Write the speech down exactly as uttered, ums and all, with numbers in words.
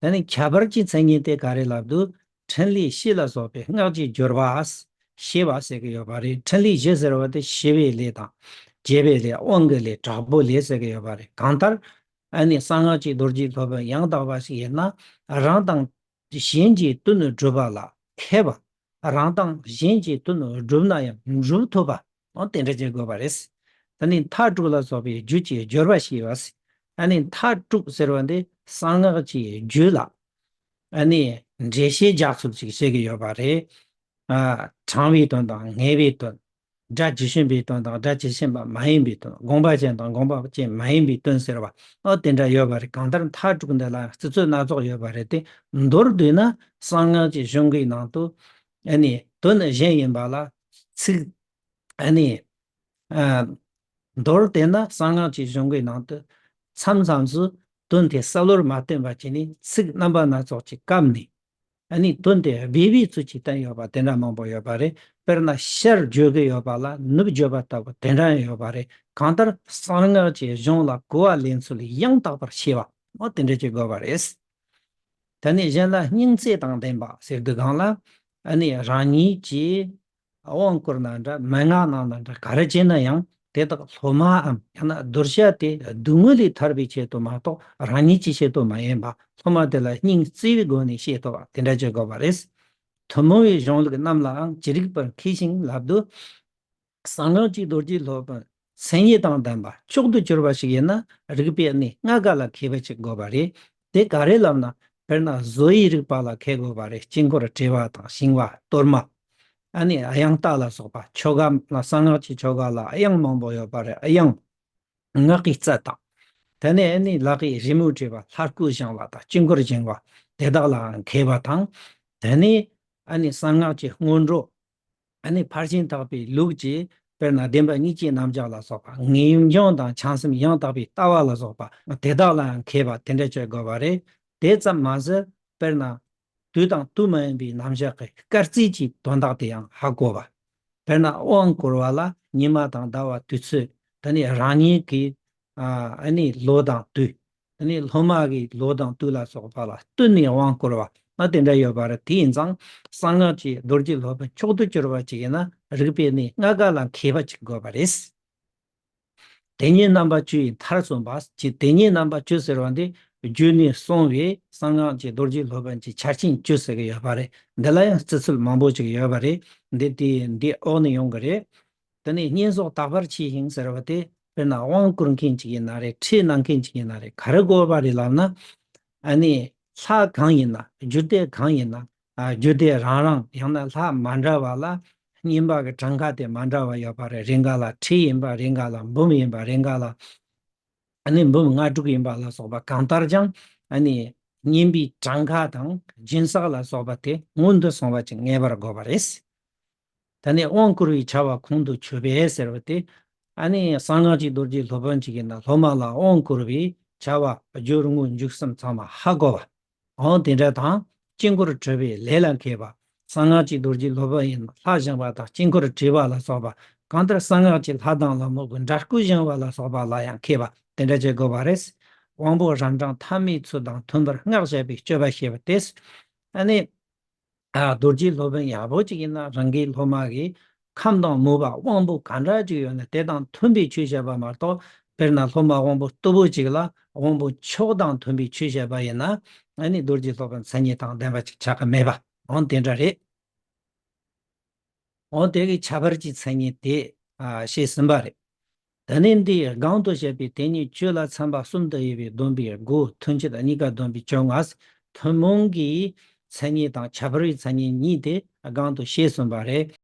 དེ་ནས་ཁྱད་པར་གྱི་མཚན་ཉིད་དེ་ག་རེ་ལབ་དུས། ཕྲིན་ལས་བཞི་ལ་སོགས་པའི་སྔགས་ཀྱི་སྦྱོར་བ། བྱེད་པ་ཟེར་གྱི་ཡོད་པ་རེད། ཕྲིན་ལས་བཞི་ཟེར་བ་དེ་ཞི་བའི་ལས་དང་། བྱེད་པའི་ལས། དབང་གི་ལས། དྲག་པོའི་ལས་ཟེར་གྱི་ཡོད་པ་རེད། གང་ལྟར་ཨ་ནི་གསང་སྔགས་ཀྱི་རྡོ་རྗེ་སློབ་དཔོན་ཡང་དག་པ་ཞིག་ཡིན་ན། རང་དང་གཞན་གྱི་དོན་སྒྲུབ་པ་ལ་མཁས་པ། རང་དང་གཞན་གྱི་དོན་སྒྲུབ་ན་ཡང་སྒྲུབ་ཐུབ་པ། འོ་དེ་འདྲ་བྱེད་དགོས་པ་རེད། ད་ནི་མཐའ་དྲུག་ལ་སོགས་པའི་རྒྱུད་ཀྱི་སྦྱོར་བ་ཞེས་པ། ཨ་ནི་མཐའ་དྲུག་ཟེར་བ་འདི་གསང་སྔགས་ཀྱི་རྒྱུད་ལ་ཨ་ནི་འགྲེལ་བཤད་རྒྱག་ཚུལ་ཅིག་བྱེད་ཀྱི་ཡོད་པ་རེད། ཨ། དྲང་བའི་དོན་དང་ངེས་པའི་དོན། སྒྲ་ཇི་བཞིན་པའི་དོན་དང་སྒྲ་ཇི་བཞིན་པ་མ་ཡིན་པའི་དོན། དགོངས་པ་ཅན་དང་དགོངས་པ་ཅན་མ་ཡིན་པའི་དོན་ཟེར་བ། ཨོ་དེ་འདྲ་ཡོད་པ་རེད། གང་ལྟར་མཐའ་དྲུག་འདི་ལ་རྩི་ཚུལ་སྣ་ཚོགས་ཡོད་པ་རེད་དེ། མདོར་བསྡུས་ན་གསང་སྔགས་ཀྱི་གཞུང་གི་ནང་དུ་ཨ་ནི་དོན་གཞན་ཡིན་པ་ལ་ཚིག་ཨ་ནི། ཨ། མདོར་བསྟན་ན་གསང་སྔགས་ཀྱི་གཞུང་གི་ནང་དུ་མཚམས་མཚམས་སུ་དོན་དེ་གསལ་བོར་མ་སྟོན་པ་བྱས་ནས་ཚིག་རྣམ་པ་སྣ་ཚོགས་ཀྱིས་བཀབ་ནས། ཨ་ནི་དོན་དེ་སྦས་པའི་ཚུལ་གྱིས་བསྟན་ཡོད་པ་དེ་འདྲ་མང་པོ་ཡོད་པ་རེད། དཔེར་ན་ཕྱིར་བརྗོད་ཀྱི་ཡོད་པ་ལ་ནུབ་བརྗོད་པ་ལྟ་བུ་དེ་འདྲ་ཡང་ཡོད་པ་རེད། གང་ལྟར་གསང་སྔགས་ཀྱི་གཞུང་ལ་གོ་བ་ལེན་ཚུལ་ཡང་དག་པར་ཤེས་པ། འོ་དེ་འདྲ་ཅིག་དགོས་པ་རེད། དེ་ནས་གཞན་ལ་སྙིང་བརྩེ་དང་ལྡན་པ་ཟེར་དུས་སྒང་ལ། ཨ་ནི་རང་ཉིད་ཀྱིས་དབང་བསྐུར་ན་འདྲ། མན་ངག་གནང་ན་འདྲ། ག་རེ་བྱས་ན་ཡང་དེ་དག་སློབ་མའམ་ཡང་ན་གདུལ་བྱ་དེ་སྡུག་བསྔལ་ལས་ཐར་བའི་ཆེད་དུ་མ་གཏོགས་རང་ཉིད་ཀྱི་ཆེད་དུ་མ་ཡིན་པ། སློབ་མ་དེ་ལ་སྙིང་བརྩེ་བའི་སྒོ་ནས་བཤད་ཐུབ་པ་དེ་འདྲ་བྱེད་དགོས་པ་རེད། ཐུན་མོང་བའི་གཞུང་ལུགས་རྣམས་ལའང་ཇི་རིགས་པར་མཁས་ཤིང་ལབ་དུས། གསང་སྔགས་ཀྱི་རྡོ་རྗེ་སློབ་དཔོན་མཚན་ཉིད་དང་ལྡན་པ་མཆོག་ཏུ་གྱུར་པ་ཞིག་ཡིན་ན། རིག་པའི་གནས་ལྔ་ཀ་ལ་མཁས་པ་ཅིག་དགོས་པ་རེད། དེ་ག་རེ་ལབ་ན། དཔེར་ན་བཟོ་ཡི་རིག་པ་ལ་མཁས་དགོས་པ་རེད། དཀྱིལ་འཁོར་བྲི་བ་དང་བྱིང་བ་གཏོར་མ། ཨ་ནི་དབྱངས་རྟ་ལ་སོགས་པ། ཆོ་ག་ལ་གསང་སྔགས་ཀྱི་ཆོ་ག་ལ་དབྱངས་མང་པོ་ཡོད་པ་རེད། དབྱངས། སྔགས་ཀྱི་རྩལ་དང་། དེ་ནས་ཨ་ནི་ལག་གི་རི་མོ་བྲིས་པ། ལྷ་སྐུ་བཞེངས་པ་དང་དཀྱིལ་འཁོར་བཞེངས་པ། དེ་དག་ལའང་མཁས་པ་དང་། དེ་ནས་ཨ་ནི་གསང་སྔགས་ཀྱི་སྔོན་འགྲོ། ཨ་ནི་ཕར་ཕྱིན་བརྟག་པའི་ལུགས་ཀྱི། དཔེར་ན་བདེན་པ་གཉིས་ཀྱི་རྣམ་གཞག་ལ་སོགས་པ། ངེས་འབྱུང་དང་བྱང་སེམས་ཡང་དག་པའི་ལྟ་བ་ལ་སོགས་པ། དེ་དག་ལའང་མཁས་པ་དེ་འདྲ་བྱེད་དགོས་པ་རེད། དེ་ཙམ་མ་ཟད། དཔེར་ན། དུས་དང་དུས་མ་ཡིན་པའི་རྣམ་གཞག་གི་སྐར་རྩིས་ཀྱི་དོན་དག་དེ་ཡང་ཧ་གོ་བ། དཔེར་ན་དབང་བསྐུར་བ་ལ་ཉི་མ་དང་ཟླ་བ་དུས་ཚོད། དེ་ནས་རང་ཉིད་ཀྱི། ཨ་ནི་ལོ་དང་དུས། དེ་ནས་སློབ་མ་གི་ལོ་དང་དུས་ལ་སོགས་པ་ལ་བསྟུན་ནས་དབང་བསྐུར་བ། ཨ་དེ་འདྲ་ཡོད་པ་རེད། དེ་ཡིན་ཙང་གསང་སྔགས་ཀྱི་རྡོ་རྗེ་སློབ་དཔོན་མཆོག་ཏུ་གྱུར་པ་ཅིག་ཡིན་ན། རིག་པའི་གནས་ལྔ་ཀ་ལ་མཁས་པ་ཅིག་དགོས་པ་རེད། དེ་ཉིད་རྣམ་པ་བཅུ་ཡི་མཐར་སོན་པ། ཅེས་དེ་ཉིད་རྣམ་པ་བཅུ་ཟེར་བ་འདི་རྒྱུད་ནས་གསུངས་པའི་གསང་སྔགས་ཀྱི་རྡོ་རྗེ་སློབ་དཔོན་གྱི་ཆ་རྐྱེན་བཅུ་ཟེར་གྱི་ཡོད་པ་རེད། འདི་ལ་ཡང་རྩི་ཚུལ་མང་པོ་ཅིག་ཡོད་པ་རེད། འདི་དེ་འདི་འོག་ནས་ཡོང་གི་རེད། དེ་ནས་བསྙེན་སོགས་དག་པར་བྱས་ཤིང་ཟེར་བ་དེ། དཔེར་ན་དབང་བསྐུར་མཁན་ཅིག་ཡིན་ན་རེད། ཁྲིད་གནང་མཁན་ཅིག་ཡིན་ན་རེད། ག་རེ་དགོས་པ་རེད་ལབ་ན། ཨ་ནི་ལྷ་གང་ཡིན་ན། རྒྱུད་སྡེ་གང་ཡིན་ན། ཨ། རྒྱུད་སྡེ་རང་རང་ཡང་ན་ལྷ་མ་འདྲ་བ་ལ་བསྙེན་པ་གི་གྲངས་ཀ་དེ་མ་འདྲ་བ་ཡོད་པ་རེད། རེ་འགའ་ལ་ཁྲིད་ཡིན་པ། རེ་འགའ་ལ་འབུམ་ཡིན་པ། རེ་འགའ་ལ་ཨ་ནི་འབུམ་ལྔ་དྲུག་ཡིན་པ་ལ་སོགས་པ། གང་ལྟར་ཀྱང་ཨ་ནི་བསྙེན་པའི་གྲངས་ཀ་དང་སྦྱིན་སྲེག་ལ་སོགས་པ་དེ་སྔོན་དུ་སོང་བ་ཅིག་ངེས་པར་དགོས་པ་རེད། ད་ནི་དབང་བསྐུར་བའི་བྱ་བ་ཁོང་དུ་ཆུད་པས་ཟེར་བ་དེ། ཨ་ནི་གསང་སྔགས་ཀྱི་རྡོ་རྗེ་སློབ་དཔོན་ཅིག་ཡིན་ན་སློབ་མ་ལ་དབང་བསྐུར་བའི་བྱ་བ་སྦྱོར་དངོས་འཇུག་གསུམ་ཚང་མ་ཧ་གོ་བ། འོང་དེ་འདྲ་དང་། དཀྱིལ་འཁོར་བྲི་བའི་ལས་ལ་མཁས་པ། གསང་སྔགས་ཀྱི་རྡོ་རྗེ་སློབ་དཔོན་ཡིན་ན་ལྷ་བཞེངས་པ་དང་དཀྱིལ་འཁོར་བྲི་བ་ལ་སོགས་པ། གང་ལྟར་གསང་སྔགས་ཀྱི་ལྷ་དང་ལྷ་མོ་གི་འདྲ་སྐུ་བཞེངས་པ་ལ་སོགས་པ་ལ་ཡང་མཁས་པ་དེ་འདྲ་བྱེད་དགོས་པ་རེད། དབང་པོ་རབ་འབྲིང་ཐ་མའི་ཚུལ་དང་མཐུན་པར་སྔགས་བཤད་པའི་སྤྱོད་པ་ཤེས་པ་སྟེ། ཨ་ནི། ཨ། རྡོ་རྗེ་སློབ་དཔོན་ཡག་པོ་ཅིག་ཡིན་ན་རང་གི་སློབ་མ་གིས་ཁམས་དང་མོས་པ་དབང་པོ་ག་འདྲ་ཅིག་ཡོད་ན་དེ་དང་མཐུན་པའི་ཆོས་བཤད་པ་མ་གཏོགས། དཔེར་ན་སློབ་མ་དབང་པོ་རྟུལ་པོ་ཅིག་ལ་དབང་པོ་མཆོག་དང་མཐུན་པའི་ཆོས་བཤད་པ་ཡིན་ན། ཨ་ནི་རྡོ་རྗེ་སློབ་དཔོན་མཚན་ཉིད་དང་ལྡན་པ་ཅིག་ཆགས་ཀྱི་མེད་པ། འོང་དེ་འདྲ་རེད། འོ་དེ་གི་ཁྱད་པར་གྱི་མཚན་ཉིད་དེ། ཨ། བཤད་ཟིན་པ་རེད། ད་ནི་འདིའི་སྒང་དུ་བཤད་པའི་དེ་ཉིད་བཅུ་ལ་ཚན་པ་གསུམ་དུ་དབྱེ་བའི་སྡོམ་པའི་སྒོ་ཐུན་བཅད་གཉིས་ཀ་སྡོམ་པའི་བཅོ་ལྔ། ཐུན་མོང་གི་མཚན་ཉིད་དང་ཁྱད་པར་བའི་མཚན་ཉིད་གཉིས་དེ་སྒང་དུ་བཤད་ཟིན་པ་རེད།